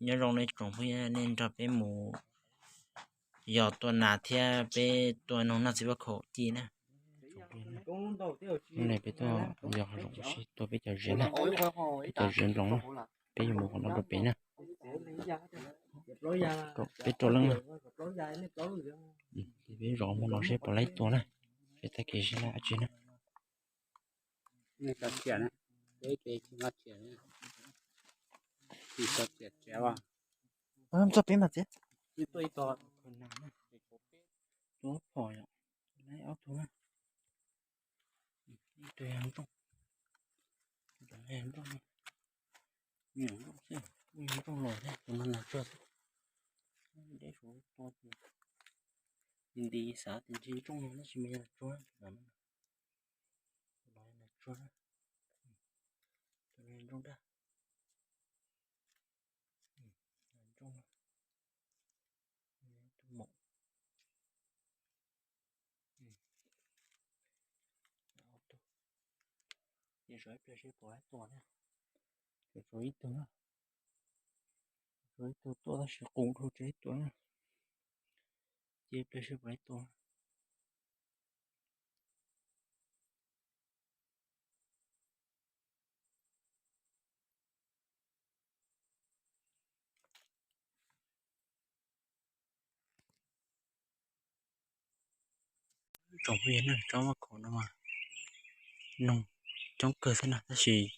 Nyob zoo nej tsoom phooj ywg, nej nrog peb mus yos tua nas thiab peb tua noog noj txiv faj khaum ci na. Hnub no peb tuaj yos hav zoov ua si tua peb cov ziav na, peb cov ziav nploos na, peb yuav mus qhov no rau pem na. Peb rau leej na, peb zov mus no seb puas laib tua na, seb tag kis seb laib dab tsi na. Txog peb mas txiv. Tua phom yom, laib ob tug na. Ib tug yog nrooj, nrooj, nrooj los thiab tus no nas tsuag xwb. Deb suav tua ces nti nti xav tias ntshe nrooj no tab sis mas yog nas tsuag, nas tsuag, tus no nrooj daj, nrooj, tus maum. Ces zov ib pliag seb puas laib tua na. Ces zov ib tug na, zov ib tug tuaj tab sis qus dhau tsis laib tua na. Ces ib pliag seb puas laib tua. Tsoom phooj ywg na, tsob maj khaum no mas noog coob kawg thiab na tab sis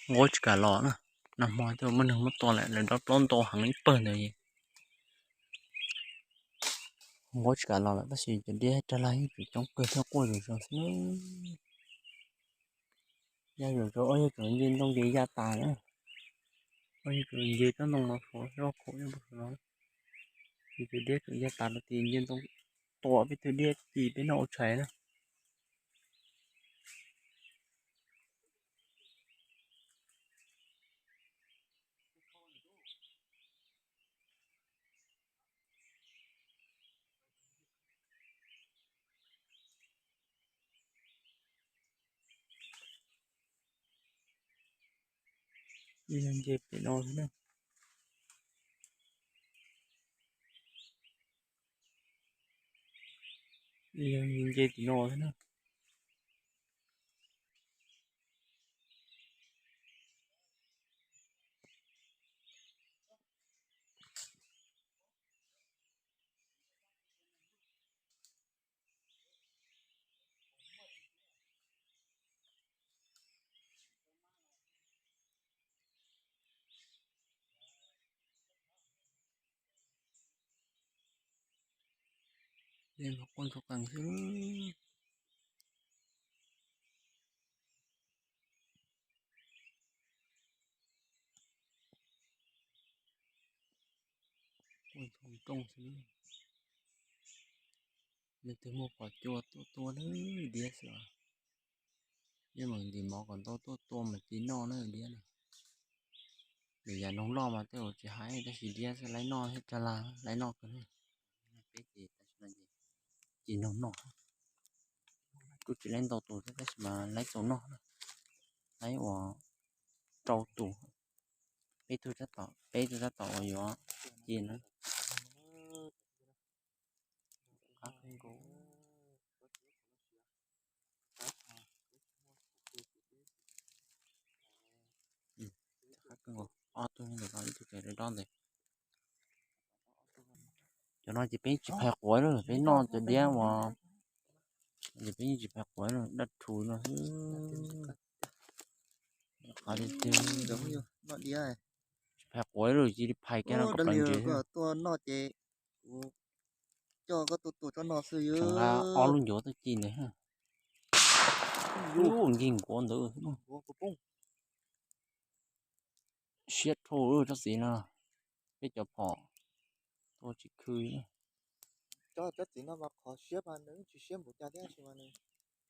nquab tsis kam los na. Nag hmo twb muaj neeg muab tua lawm, lawv dob plaub ntau heev ib pawg ntawd. Nquab tsis kam los lawm tab sis cov diab rag lag yeej tseem coob kawg thiab quaj zom zaws xwb. Ya zom zaws, ob yog tseem nce ntoo ces ya tas na. Ob yog tseem nce tsob ntoo no rau zoj khaum nyob rau no, ces cov diab tseem ya tas rau tim nce ntoo tua peb tug diab ci peb noj ua tshais na. Ib leeg nce pem no xwb na. Ib leeg nce tim no xwb na. Quaj ntsuag qees xwb. Quaj ntsuag nrooj xwb. Leej twg muaj qos cua tuaj tua na, diab xwb. Yeej meem ntim mov kom ntau tuaj tua mas ci noj na diab na. Lwm yam noog loj mas tej zaum tsis hais tab sis diab xwb laib noj thiab rag lag laib noj kawg. Peb ces tam sim no ces ci noog noj. Kuj tsis laib ntau tus thiab tab sis mas laib tau noj na. Laib uas rau tus, peb tug tab tom, peb tug tab tom uas yuav ci na. Ob tug ntawm no ib tug tseem dob ntes. Cov no ces peb tsis phais quav lawm, peb noj cov diab uas, ces peb yeej tsis phais quav lawm, daj rhuv no xwb. Qhov tiag tiag, tsis phais quav lawm cia li phais kiag no kom plawv ntsev xwb. Tuaj noj ces kuv coj koj tuaj tua tsob no xwb. Tseem nqa ob lub ncuav tuaj ci ntawd. Lub nkig nkuav ntawd. Siab dhau tsob txiv no, peb cov phom tua tsis khw. Tsob txiv no mas qhov siab mas nws tsis siab npaum cas thiab sis mas nws,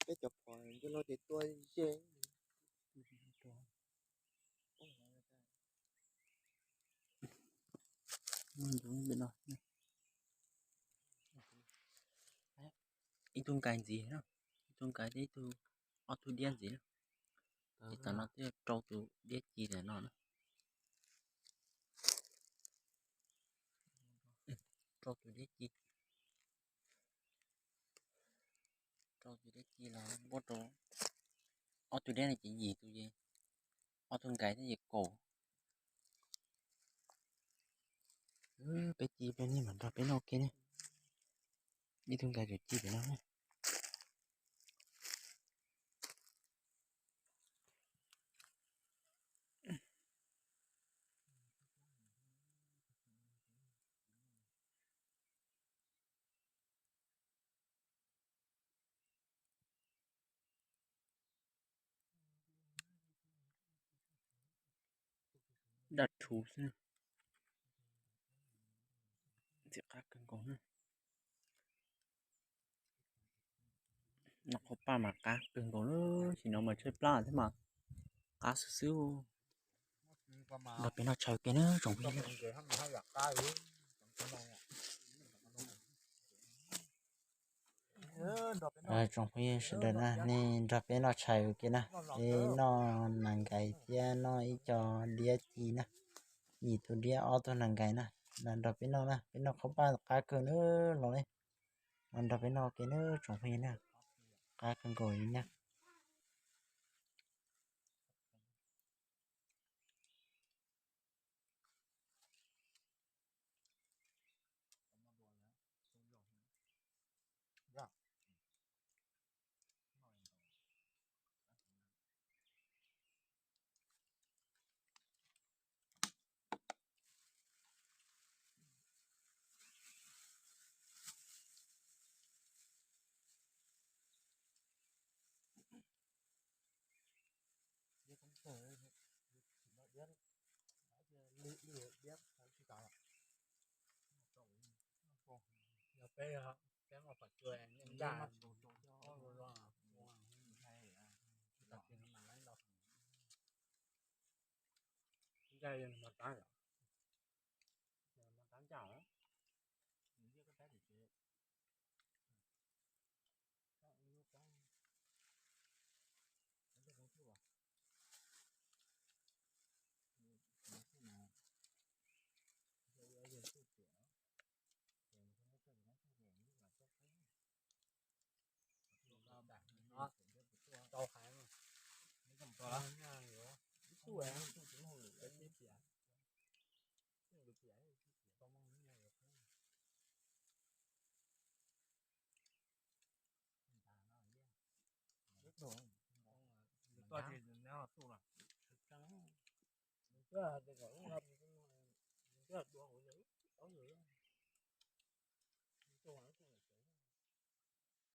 peb cov phom nce los ces tua ze. Ib tug nkais ntxiv, ib tug nkais thiab ib tug, ob tug diab ntxiv na. Ces tam no twb rau tus diab ci ntawm no na. rau tus dib ci, rau tus dib ci los npuab rau ob tug dib no ces yim tus ces ob tug nkais thiab ces kaum. Peb ci peb ne, mam nrog peb noj ua ke ne. Ib tug nkais kaum ci pem no. Daj rhuv xwb, ntxim qab kawg nkaus na. Noj qhauv paj mas qab kawg nkaus lawm, sim no mas tshaib plab thiab mas qab xwb xwb. Nrog peb noj tshais ua ke na tsoom phooj ywg. Tsoom phooj ywg sawv daws na, nej nrog peb noj tshais ua ke na, peb noj nas nkais thiab noj ib co diab ci na, yim tus diab ob tug nas nkais na, nrog peb noj na, peb noj qhauv paj qab kawg na los li. Los nrog peb noj ua ke na tsoom phooj ywg na, qab kawg nkaus li na. Tau hais, ib tug, ib tug, ib tug, ib tug.